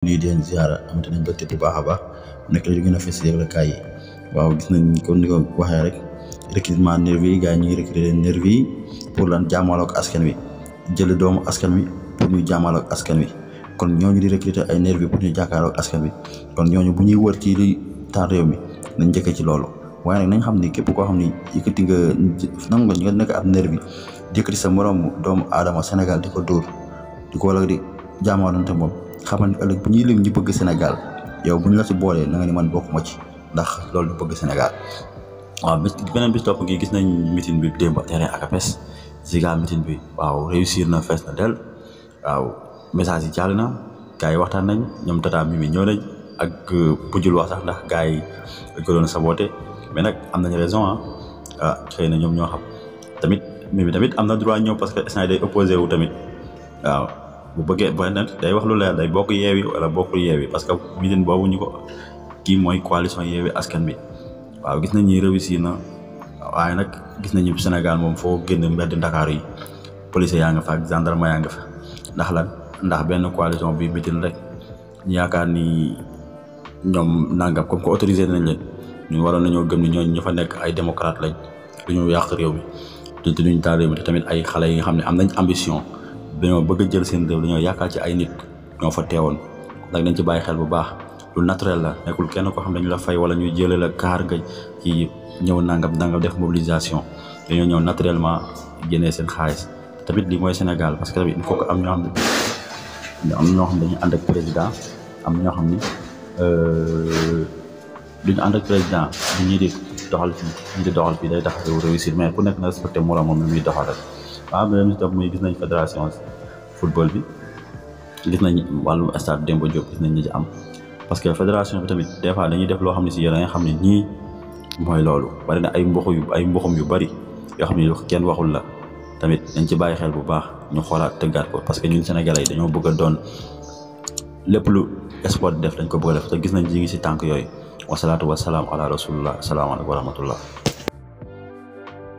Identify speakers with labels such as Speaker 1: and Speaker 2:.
Speaker 1: lii di leen ziara amati nañ bëtt bu baax a baax nekk la gën a fës yëglekaay yi waaw gis nañ kon ni ko waxee rek recrutement nervi yi gars yi ñu ngi recruter nervi yi pour lan jàmmaloo ak askan wi jël doomu askan wi pour ñu jàmmaloo ak askan wi kon ñooñu di recruter ay nervi pour ñu jàkkaarloo ak askan wi kon ñooñu bu ñuy wër ci li taal réew mi nañ njëkkee ci loolu waaye nag nañ xam ni képp koo xam ni yëkkati nga nekk ab nervi yëkkati sa moroom doomu aadama Sénégal di ko dóor di ko wala di jàmmalante moom xamal ni ëllëg bu ñuy lim ñi bëgg Sénégal yow bu ñu la ci boolee na nga ni man bokkuma ci ndax loolu du bëgg Sénégal. waaw beneen bis topp gi gis nañ meeting bi démb terrain ACAPES Ziga meeting bi waaw réussir na fees na del waaw message yi jàll na gars yi waxtaan nañ ñoom Tata Mimi ñëw nañ ak bujjul wax sax ndax gars yi ko doon saboté mais nag am nañ raison xëy na ñoom ñoo xam tamit Mimi tamit am na droit ñëw parce que instant day opposé wu tamit waaw. bu bëggee ba nag day wax lu leer day bokk yeewi wala bokkul yeewi parce que meeting boobu ñu ko kii mooy coalition yeewi askan bi waaw gis nañ ni réussir na waaye nag gis nañu Sénégal moom foo génn mbedd Ndakaaru yi police yaa nga fa ak gendarme yaa nga fa ndax lan ndax benn coalition bi meeting rek ñu yaakaar ni ñoom nangam comme que autorisé nañ leen ñu waroon nañoo gëm ni ñooñu ñu fa nekk ay démocrate lañ du ñu yàq réew mi te duñu taal réew mi te tamit ay xale yi nga xam ne am nañ ambition dañoo bëgg a jël seen réew dañoo yaakaar ci ay nit ñoo fa teewoon nag dañ ci bàyyi xel bu baax lu naturel la nekkul kenn koo xam dañu la fay wala ñuy jëlee la kaar nga ci ñëw nangam def mobilisation dañoo ñëw naturellement génnee seen xaalis tamit lii mooy Sénégal parce que tamit il faut que am ñoo xam ne dañuy ànd ak président am ñoo xam ni duñu ànd ak président bu ñuy di doxal fii ñu di doxal fii day tax réussir mais ku nekk na respecté moroomam mi muy doxal rek. waaw beneen bi muy gis nañ fédération football bi gis nañ wàllum stade Demba Diop gis nañ ñi ci am parce que fédération bi tamit des fois dañuy def loo xam ne si yéen a nga xam ne ñii mooy loolu bari na ay mboxum yu bari yoo xam ne kenn waxul la tamit dañ ci bàyyi xel bu baax ñu xoolaat tëggaat ko parce que ñun Sénégalais yi dañoo bëgg a doon lépp lu sport def dañ ko bëgg a def te gis nañ ñi ngi si tànk yooyu wasalaatu wasalaam ala rasulillah asalaamaaleykum wa rahmatullah